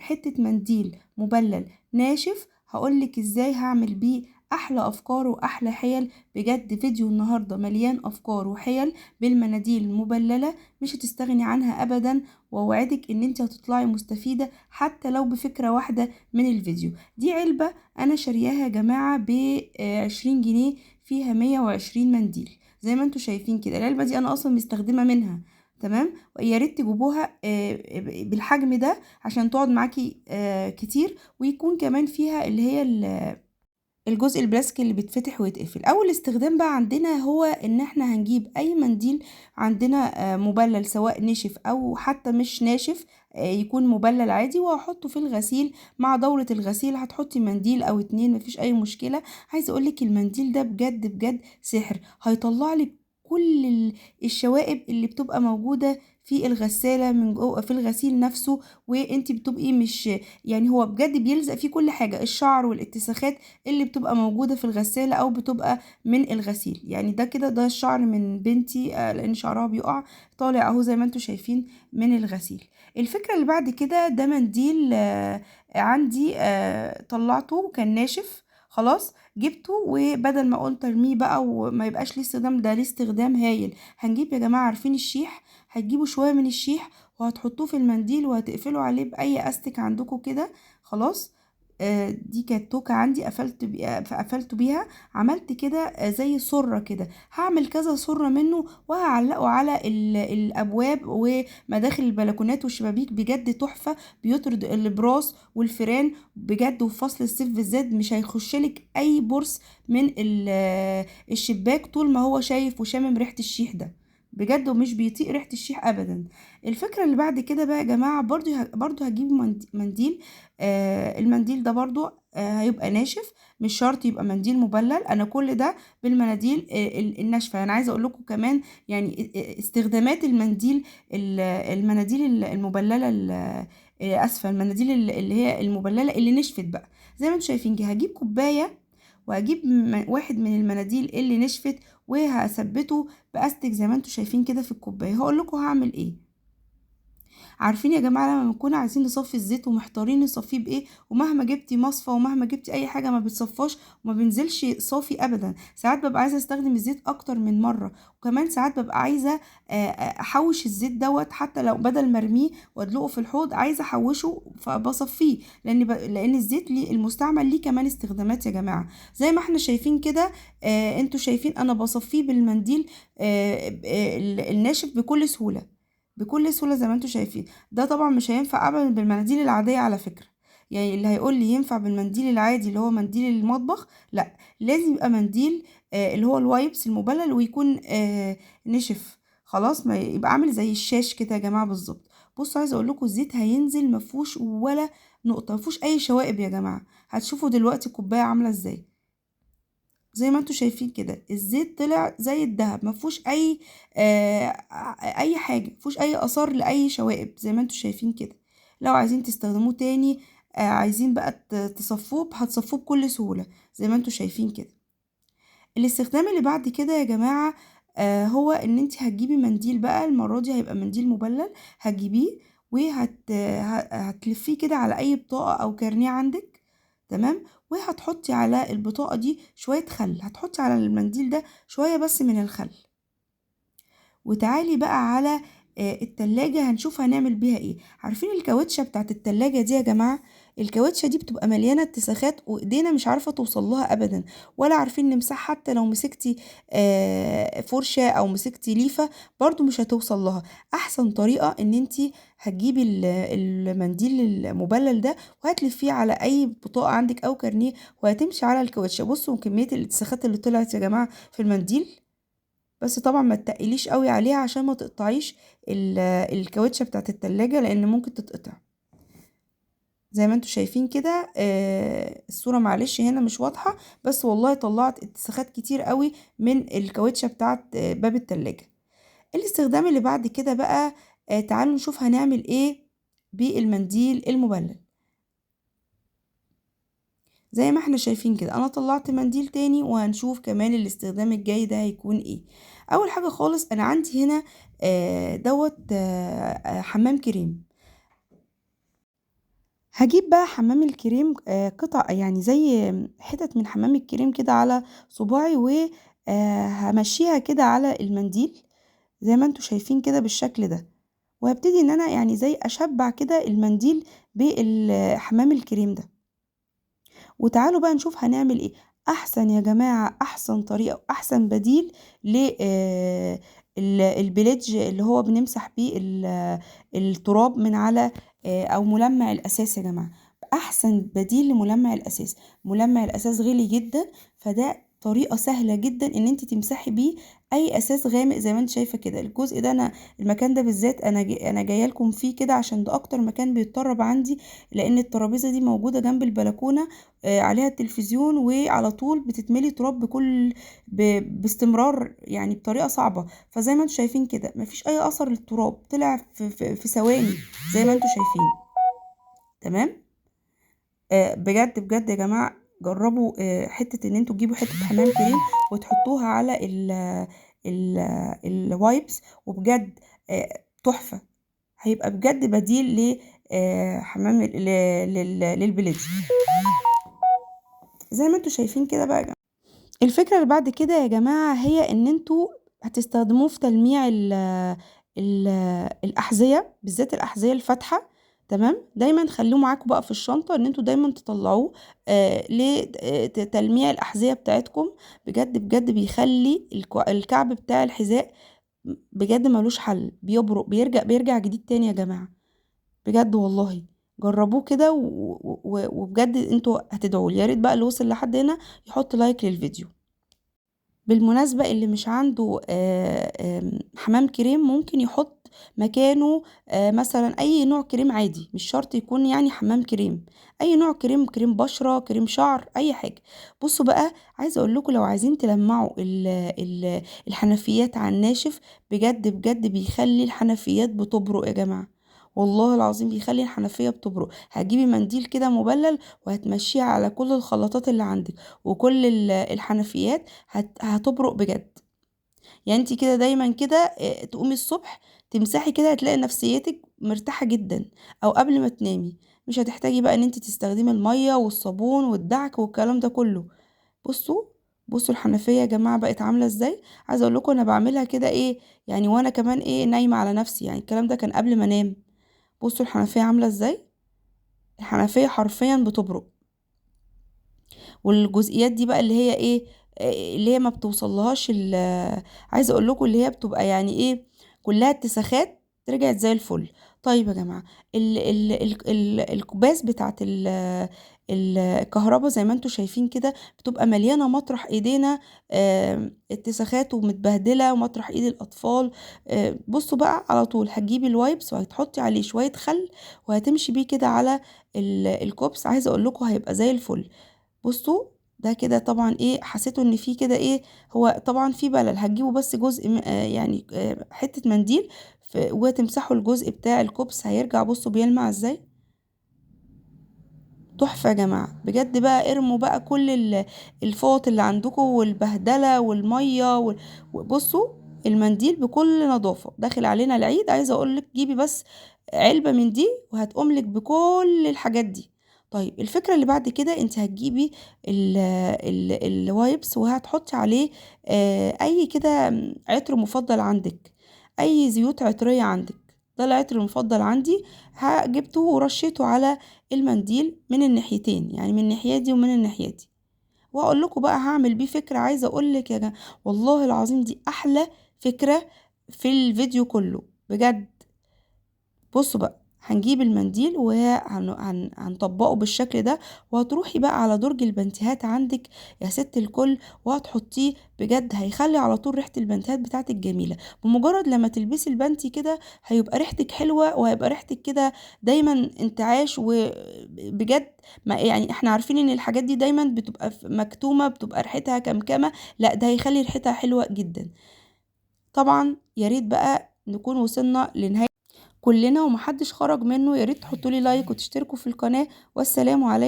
حتة منديل مبلل ناشف، هقولك ازاي هعمل بيه احلى افكار واحلى حيل. بجد فيديو النهارده مليان افكار وحيل بالمناديل المبلله مش هتستغني عنها ابدا، واوعدك ان انت هتطلعي مستفيدة حتى لو بفكره واحدة من الفيديو. دي علبة انا شارياها يا جماعة ب20 جنيه، فيها 120 منديل زي ما انتوا شايفين كده. العلبة دي انا اصلا مستخدمة منها، تمام؟ يا ريت تجيبوها بالحجم ده عشان تقعد معاكي كتير، ويكون كمان فيها اللي هي الجزء البلاستيك اللي بيتفتح ويتقفل. اول استخدام بقى عندنا هو ان احنا هنجيب اي منديل عندنا مبلل، سواء نشف او حتى مش ناشف، يكون مبلل عادي، وهحطه في الغسيل. مع دورة الغسيل هتحطي منديل او 2، مفيش اي مشكلة. عايزة اقولك المنديل ده بجد بجد سحر، هيطلع لك كل الشوائب اللي بتبقى موجودة في الغسالة من جوه، في الغسيل نفسه، وانت بتبقي مش يعني هو بجد بيلزق فيه كل حاجة، الشعر والاتساخات اللي بتبقى موجودة في الغسالة او بتبقى من الغسيل. يعني ده كده ده الشعر من بنتي، لان شعرها بيقع طالع اهو زي ما انتوا شايفين من الغسيل. الفكرة اللي بعد كده ده منديل عندي، طلعته كان ناشف خلاص، جبته، وبدل ما قلت ارميه بقى وما يبقاش ليه استخدام، ده ليه استخدام هايل. هنجيب يا جماعة، عارفين الشيح؟ هتجيبوا شوية من الشيح وهتحطوه في المنديل وهتقفلوا عليه بأي استك عندكم كده خلاص. دي كانت توكة عندي قفلته بيها، عملت كده، زي سرة كده. هعمل كذا سرة منه وهعلقه على الأبواب ومداخل البلكونات والشبابيك. بجد تحفة، بيطرد البراس والفيران بجد، وفي فصل الصيف بالذات مش هيخشلك أي برص من الشباك طول ما هو شايف وشامم ريحة الشيح ده بجد، ومش بيطيق ريحة الشيح أبدا. الفكرة اللي بعد كده بقى يا جماعة، برضو هجيب منديل، المنديل ده برضو، هيبقى ناشف، مش شرط يبقى منديل مبلل. أنا كل ده بالمناديل، الناشفة. أنا عايزة أقول لكم كمان استخدامات المنديل، المناديل المبللة آسفة، المناديل اللي هي المبللة اللي نشفت بقى زي ما انتم شايفين كده. هجيب كوباية وهجيب واحد من المناديل اللي نشفت وهثبته باستك زي ما انتم شايفين كده في الكوباية. هقول لكم هعمل ايه. عارفين يا جماعة لما بنكون عايزين نصفي الزيت ومحتارين نصفيه بايه، ومهما جبتي مصفى ومهما جبتي اي حاجة ما بتصفاش وما بينزلش صافي ابدا. ساعات ببقى عايزه استخدم الزيت اكتر من مرة، وكمان ساعات ببقى عايزه، احوش الزيت دوت، حتى لو بدل ما ارميه وادلقه في الحوض عايزه احوشه فبصفيه، لان الزيت المستعمل ليه كمان استخدامات يا جماعة. زي ما احنا شايفين كده، انتوا شايفين انا بصفيه بالمنديل، الناشف بكل سهولة، بكل سهولة زي ما انتوا شايفين. ده طبعا مش هينفع ابدا بالمناديل العادية على فكرة، اللي هيقول لي ينفع بالمنديل العادي اللي هو منديل المطبخ، لا، لازم يبقى منديل، اللي هو الوايبس المبلل ويكون، نشف خلاص، ما يبقى عامل زي الشاش كده يا جماعة بالظبط. بصوا عايزة اقول لكم الزيت هينزل مفهوش ولا نقطة، مفهوش اي شوائب يا جماعة. هتشوفوا دلوقتي الكوباية عاملة ازاي، زي ما انتوا شايفين كده الزيت طلع زي الذهب، مفهوش اي حاجة، مفهوش اي اثار لاي شوائب زي ما انتوا شايفين كده. لو عايزين تستخدموه تاني، عايزين بقى تصفوه، هتصفوه بكل سهولة زي ما انتوا شايفين كده. الاستخدام اللي بعد كده يا جماعة، هو ان انت هتجيبي منديل بقى، المرة دي هيبقى منديل مبلل، هتجيبيه هتلفيه كده على اي بطاقة او كارنيه عندك، تمام؟ وهتحطي على البطاقة دي شوية خل، هتحطي على المنديل ده شوية بس من الخل. وتعالي بقى على، التلاجة، هنشوف هنعمل بيها ايه. عارفين الكاوتشة بتاعت التلاجة دي يا جماعة؟ الكاوتشة دي بتبقى مليانة اتساخات وايدينا مش عارفة توصل لها ابدا، ولا عارفين نمسحها. حتى لو مسكتي، فرشة او مسكتي ليفة برضو مش هتوصل لها. احسن طريقة ان انتي هتجيبي المنديل المبلل ده وهتلفيه على اي بطاقة عندك او كارنيه وهتمشي على الكاوتشة. بصوا كمية الاتساخات اللي طلعت يا جماعة في المنديل، بس طبعا ما تتقليش قوي عليها عشان ما تقطعيش الكاوتشة بتاعت التلاجة لان ممكن تتقطع. زي ما انتوا شايفين كده، الصورة معلش هنا مش واضحة، بس والله طلعت اتساخات كتير قوي من الكاوتشة بتاعت، باب التلاجة. الاستخدام اللي بعد كده بقى، تعالوا نشوف هنعمل ايه بالمنديل المبلل. زي ما احنا شايفين كده انا طلعت منديل تاني، وهنشوف كمان الاستخدام الجاي ده هيكون ايه. اول حاجة خالص انا عندي هنا، دوت، حمام كريم. هجيب بقى حمام الكريم، قطع يعني زي حتت من حمام الكريم كده على صباعي، وهمشيها كده على المنديل زي ما انتوا شايفين كده بالشكل ده، وهبتدي ان انا يعني زي اشبع كده المنديل بالحمام الكريم ده. وتعالوا بقى نشوف هنعمل ايه. احسن يا جماعة، احسن طريقة واحسن بديل ل البليدج اللي هو بنمسح بيه التراب من على، او ملمع الاساس يا جماعة. احسن بديل لملمع الاساس. ملمع الاساس غالي جدا، فده طريقة سهلة جدا ان انت تمسحي بيه اي اساس غامق زي ما انت شايفة كده. الجزء ده انا المكان ده بالذات انا جاية لكم فيه كده عشان ده اكتر مكان بيتطرب عندي، لان الترابيزة دي موجودة جنب البلكونة، عليها التلفزيون، وعلى طول بتتملي تراب باستمرار يعني بطريقة صعبة. فزي ما انتم شايفين كده مفيش اي اثر للتراب، طلع في ثواني زي ما انتم شايفين. تمام. بجد بجد يا جماعة جربوا، حتة ان انتوا تجيبوا حتة حمام كريم وتحطوها على ال wipes، وبجد تحفة، هيبقى بجد بديل ل، حمام للبليدج زي ما انتوا شايفين كده بقى يا جماعة. الفكرة اللي بعد كده يا جماعة هي ان انتوا هتستخدموه في تلميع الأحذية، بالذات الأحذية الفاتحة. تمام. دايما خلوه معاكم بقى في الشنطة ان انتوا دايما تطلعوه، لتلميع الأحذية بتاعتكم. بجد بجد بيخلي الكعب بتاع الحذاء بجد ملوش حل، بيبرق، بيرجع جديد تاني يا جماعة بجد والله. جربوه كده وبجد انتوا هتدعوا لي. يا ريت بقى اللي وصل لحد هنا يحط لايك للفيديو. بالمناسبة اللي مش عنده، حمام كريم ممكن يحط مكانه، مثلا اي نوع كريم عادي، مش شرط يكون حمام كريم، اي نوع كريم، كريم بشرة، كريم شعر، اي حاجة. بصوا بقى عايزة اقول لكم لو عايزين تلمعوا الحنفيات على الناشف، بجد بجد بيخلي الحنفيات بتبرق يا جماعة، والله العظيم بيخلي الحنفية بتبرق. هتجيبي منديل كده مبلل وهتمشيه على كل الخلاطات اللي عندك وكل الحنفيات هتبرق بجد. انتي كده دايما كده، تقومي الصبح تمسحي كده هتلاقي نفسيتك مرتاحة جدا، او قبل ما تنامي مش هتحتاجي بقى ان انتي تستخدمي المية والصابون والدعك والكلام ده كله. بصوا الحنفية يا جماعة بقت عاملة ازاي. عايزة اقول لكم انا بعملها كده ايه يعني، وانا كمان ايه نايمة على نفسي، الكلام ده كان قبل ما انام. بصوا الحنفية عاملة ازاي، الحنفية حرفيا بتبرق. والجزئيات دي بقى اللي هي ايه، اللي هي ما بتوصلهاش عايزة اقول لكم اللي هي بتبقى يعني ايه كلها اتساخات، رجعت زي الفل. طيب يا جماعة الكوباس بتاعت الكهرباء زي ما انتم شايفين كده بتبقى مليانة مطرح ايدينا، اتساخات ومتبهدلة، ومطرح ايد الاطفال. بصوا بقى على طول هتجيبي ال wipes وهتحطي عليه شوية خل وهتمشي بيه كده على الكوبس. عايزة اقول لكم هيبقى زي الفل. بصوا ده كده طبعا ايه، حسيتوا ان في كده ايه، هو طبعا في بلل، هتجيبوا بس جزء حتة منديل وتمسحوا الجزء بتاع الكوبس، هيرجع بصوا بيلمع ازاي، تحفة يا جماعة بجد. بقى ارموا بقى كل الفوط اللي عندكم والبهدلة والمية وبصوا المنديل بكل نظافة. داخل علينا العيد، عايزة اقولك جيبي بس علبة من دي وهتقوملك بكل الحاجات دي. طيب الفكرة اللي بعد كده، انت هتجيبي ال wipes وهتحطي عليه، اي كده عطر مفضل عندك، اي زيوت عطرية عندك. ده العطر المفضل عندي، جبته ورشيته على المنديل من الناحيتين، يعني من الناحية دي ومن الناحية دي. واقول لكم بقى هعمل بيه فكرة، عايزة اقول لك يا جماعة والله العظيم دي احلى فكرة في الفيديو كله بجد. بصوا بقى هنجيب المنديل وهنطبقه بالشكل ده، وهتروحي بقى على درج البنتيهات عندك يا ست الكل وهتحطيه، بجد هيخلي على طول ريحة البنتيهات بتاعتك جميلة. بمجرد لما تلبسي البنتي كده هيبقى ريحتك حلوة، وهيبقى ريحتك كده دايما انتعاش. وبجد ما يعني احنا عارفين ان الحاجات دي دايما بتبقى مكتومة، بتبقى ريحتها كمكمة، لا ده هيخلي ريحتها حلوة جدا. طبعا يا ريت بقى نكون وصلنا لنهاية كلنا ومحدش خرج منه. يا ريت تحطوا لي لايك وتشتركوا في القناة، والسلام عليكم.